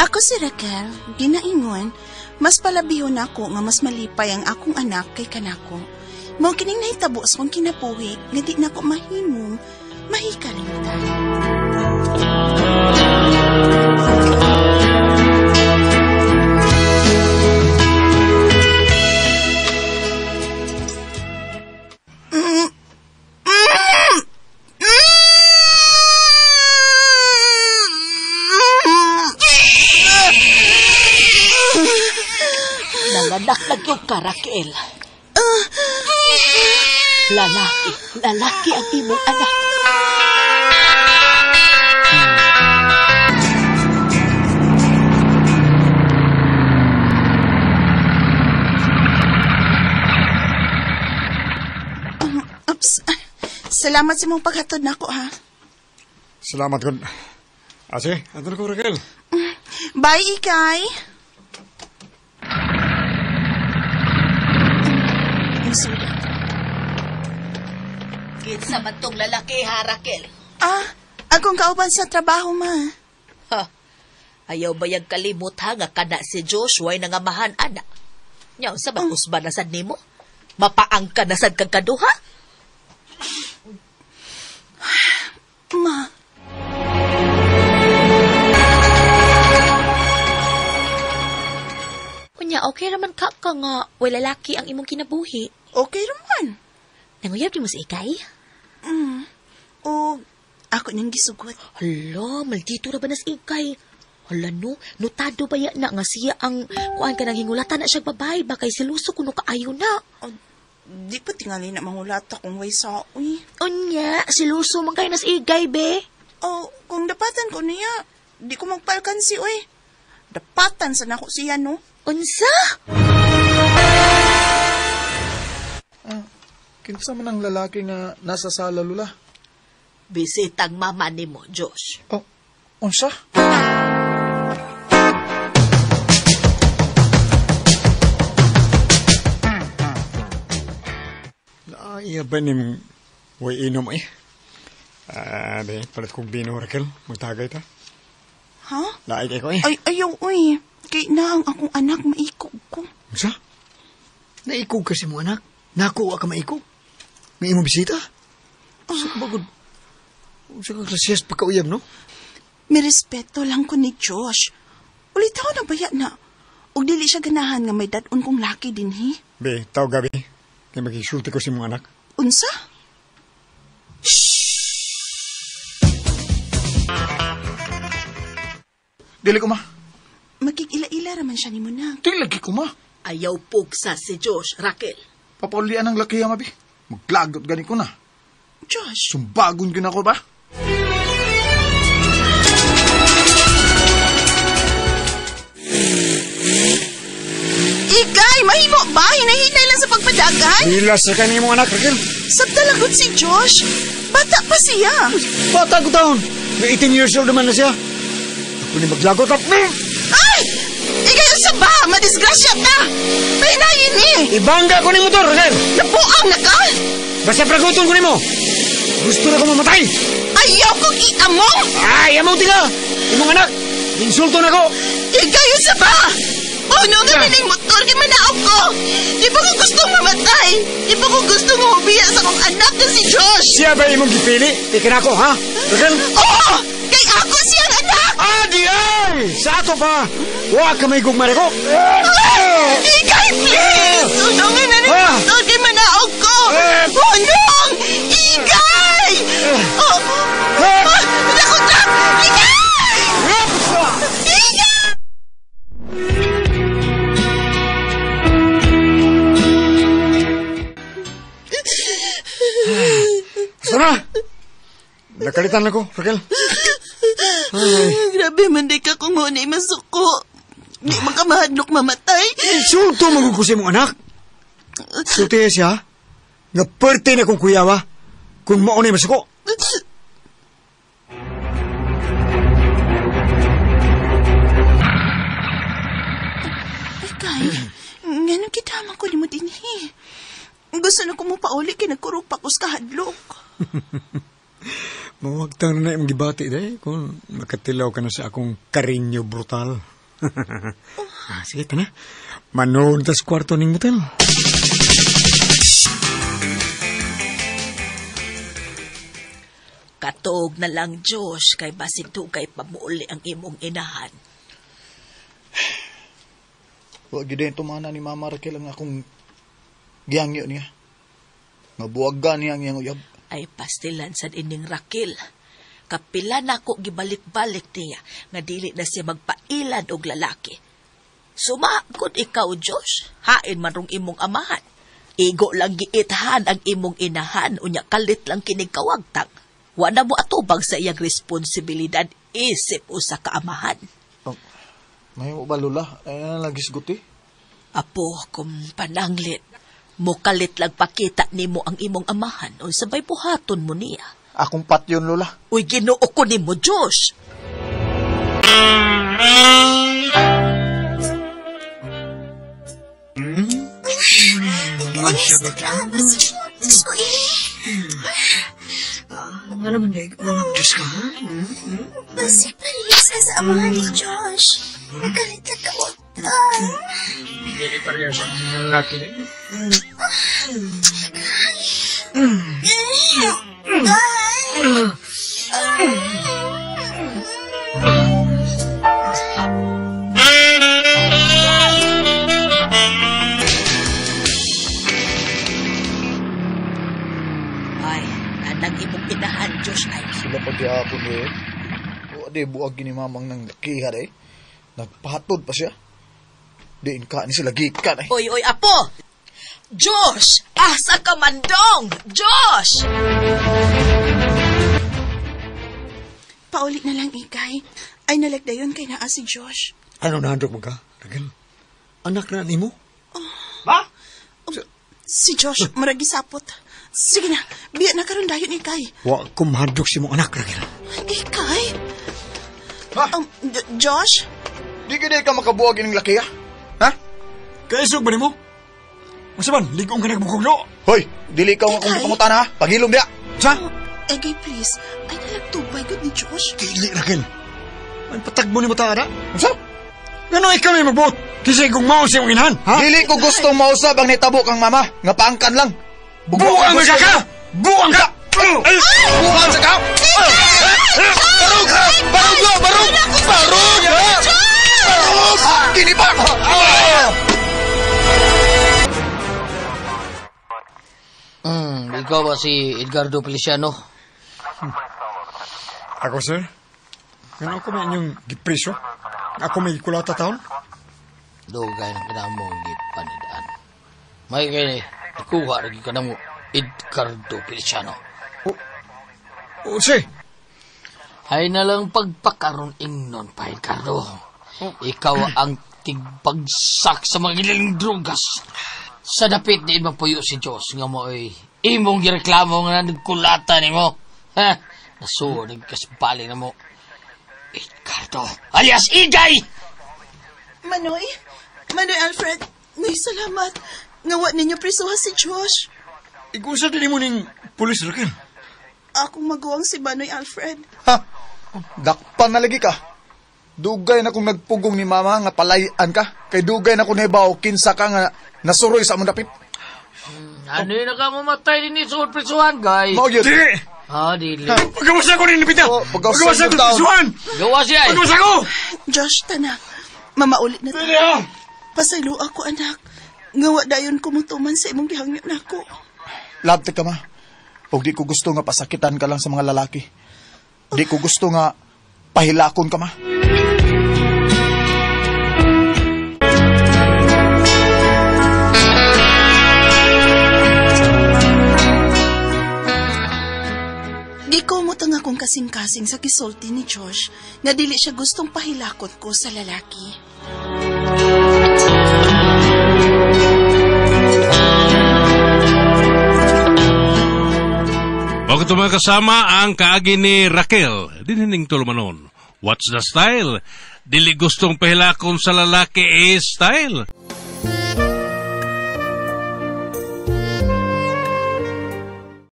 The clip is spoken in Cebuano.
Ako si Raquel, ginaingon, mas palabihon ako nga mas malipay ang akong anak kay kanako. Mao kining nahitabo sa akong kinabuhi nga di nako mahimong mahikalimtan. Nanganak na gyud ka, Raquel. Lalaki, lalaki ang imong anak. Oops. Salamat sa imong paghatod nako, ha. Salamat kun. Ase, adto na ko, Raquel. Bye, Ikay. Kinsa man tong lalaki, ha, Raquel? Ah, akong kauban sa trabaho, ma. Ha, ayaw bayag kalimot, ha, nga kana si Joshua ay nangamahan, anak. Nya, unsa man usba na sad nimo? Mapaang ka na sad kag kaduha? Ma. Unya, okay raman ka ka nga way lalaki ang imong kinabuhi. Okay raman. Nanguyab di mo si Ikay? O, ako nang gisugot. Hala, maldito ra ba nas Ikay? Hala no, notado ba ya na nga siya ang kuan ka nang hingulatan na siya babay, bakay siluso kuno kaayo na. O, di pa tingali na mangulata kung way saoy. Unya, siluso man kayo nas Ikay, be. O, kung dapatan ko niya, di ko magpalkansi, oy. Dapatan sa nako siya, no? Unsa? Kinsa man ang lalaki nga nasa sala, Lula? Bisitang mama nimo, Josh. Oh, unsa? Naaiya ba nimong way inom eh? Ah, be, palit kong bino, Raquel. Magtagay ta. Ha? Laay kay ko eh. Ay, ayaw, oy. Kay na ang akong anak, maikog ko. Unsa? Naikog kasi mo, anak? Nakuha ka maikog? May imong bisita? Sa kabagod, sa kaklasyas pagkauyab, no? May respeto lang ko ni Josh. Ulit ako na baya na. Og dili siya ganahan nga may dadon kong laki din, he? Be, tao gabi. Kaya magisulti ko si mong anak. Unsa? Dili ko, ma. Makikila-ila raman siya ni mo na. Dili lagi ko, ma. Ayaw pugsa si Josh, Raquel. Papaulian ang laki, mabi. Maglagot gani ko na. Josh! Sumbagon gina ko ba? Ikay! Mahimo ba? Hinahinay lang sa pagpadagan? Ila sa kanya mong anak, Raquel. Sabtalagot si Josh. Bata pa siya. Bata ko taon. May 18 years old naman na siya. Ako ni maglagot at me. Ay! Ikay, unsa ba? Madisgrasya ta! Pahinayin ni! Ibangga ko ni motor, Raquel. Napuang na ka? Basta praguton ko nimo. Gusto na ko mamatay. Ayaw kong iamong! Ay, among tiga! Imong anak! Insulto na ko! Ikay, unsa ba? Puno nga nining motor, di manaog ko! Di ba ko gustong mamatay? Di ba ko gustong hubiya sa akong anak na si Josh? Siya ba imong gipili? Ika na ako, ha? Raquel? Oo! Kay ako siyang anak! Ah, di ay! Sa ato pa! Wa ka may gugmare ko! Ikay, please! Sunungin na ning motor, di manaog ko! Punong! Ikay! Oh! Ah! Naku, truck! Ikay! Ikay! Basta na! Nakalitan lang ko, Raquel. Ay. Grabe man di ka kung hunay masuko. Di man ka mahadlok mamatay. Insulto magugusin mong anak. Sulti siya, nga perte na kong kuyawa kung maunay masuko. Ay, Kay, nga kita man ko ni mo dinhi. Gusto na ko mo pauli kay nagkurog pa ko sa kahadlok. Mawagtang na imong gibati day kung makatilaw ka na sa akong karinyo brutal. Sige, tana. Manood tas kwarto ning motel. Katuog na lang, Josh, kay basin dugay pamuuli ang imong inahan. Wa gyud din tumana ni Mama Raquel ang akong gihangyo niya. Nga buwagan niya ang iyang uyab. Ay pastilan sad ining Raquel. Kapila nako gibalik-balik niya nga dili na siya magpailad og lalaki. Sumagod ikaw, Josh. Hain man rong imong amahan. Igo lang giithan ang imong inahan, unya kalit lang kinig kawagtang. Wa na mo atubang sa iyang responsibilidad isip usa ka amahan. Oh, may mo ba, Lola? Ay na lang gisguti. Apo, kung pananglit, mukalit lang pakita nimo ang imong amahan unsa bay buhaton mo niya. Akong patyon, Lola. Uy, Ginoo ko nimo, Josh. Nga naman, Meg. Diyos ka, ha? Basi parehas sa amahan ni Josh. Nagalit na kawagtang. Dili pareho sa lalaki day. Ay, anang imong inahan, Josh, ay. Sila pa gihapon eh. Wa di buwag gini mamang nang lakiha eh. Nagpatod pa siya. Diin ka ni sila gikan eh. Oy, oy, apo! Josh! Asa ka mandong! Josh! Pauli na lang, Ikay. Ay nalagdayon kay naa si Josh. Ano nahadlok mo ka, Raquel? Anak na nimo? Ma? Si Josh, murag gisapot. Sige na, biya na karon dayon, Ikay. Wa ko mahadlok si mong anak, Raquel. Ikay? Ha? Josh? Di gyud ka makabuwag ining lakiha. Ha? Kaisog ba nimo? Unsa man, ligong ka nagbukuglo? Hoy, dili ka nga akong Ikay. gipangutana ha. Pagilom diya. Sa? Egay, please. Ay nalagtubay gud ni Josh. Dili, Raquel. May patagbo ni mo ta, ana. Unsa? Ngano ikaw may magbuot? Kasi kung mao siya mong inahan, ha? Dili ko gustong mausab ang nitabo kang mama. Nga paangkan lang. Buang ka ka! Buang ka! Buang sa ka! Barog! Barog! Lo! Barog! Barog! Barog! Kini pa! Ikaw ba si Edgardo Feliciano? Ako, sir? Ngano ako may inyong gipreso? Ako may gikulata taon? Dugay na kinamong gipanidaan. May kay ikuha lagi ka namo Edgardo Feliciano. O, sir. Hay na lang pagpakaron ingnon pa, Edgardo. Ikaw ang tigbagsak sa mga giling drugas. Sa dapit ni mapuyo si Diyos nga mo'y imong gireklamo nga nagkulata nimo. Ha? Nasuod nagkasbali na mo. Edgardo, alias Igay! Manoy? Manoy Alfred, nay salamat. Ngawa ninyo prisuha si Josh. Ikusa din mo ning pulis, Raquel. Akong maguwang si Manoy Alfred. Ha? Dakpan na lagi ka. Dugay na kong nagpugong ni mama nga palayan ka. Kay dugay na kong nahibaw kinsa ka nga nasuroy sa among dapit. Ano yun ka mamatay din ni suod prisuhan, guy? Mao gyud. Dili! Ha, dili. Pagkawasa ko rin nipita! Oh, pagkawasa Pagkawasa ko ko taon. prisuhan! Gawa siya eh. Pagkawasa ko! Josh, tanak. Mamaulit na ta. Dili ha! Pasaylo ako, anak. Ngawa dayon kumutuman sa imong gihangyo nako. Labte ka ma. Og di ko gusto nga pasakitan ka lang sa mga lalaki. Di ko gusto nga pahilakon ka ma. Gikumot ang akong kasing-kasing sa gisulti ni Josh nga dili siya gustong pahilakon ko sa lalaki. Huwag ito mga kasama ang kaagi ni Raquel. Dinining tulumanon. What's the style? Dili gustong pahilakon sa lalaki is style.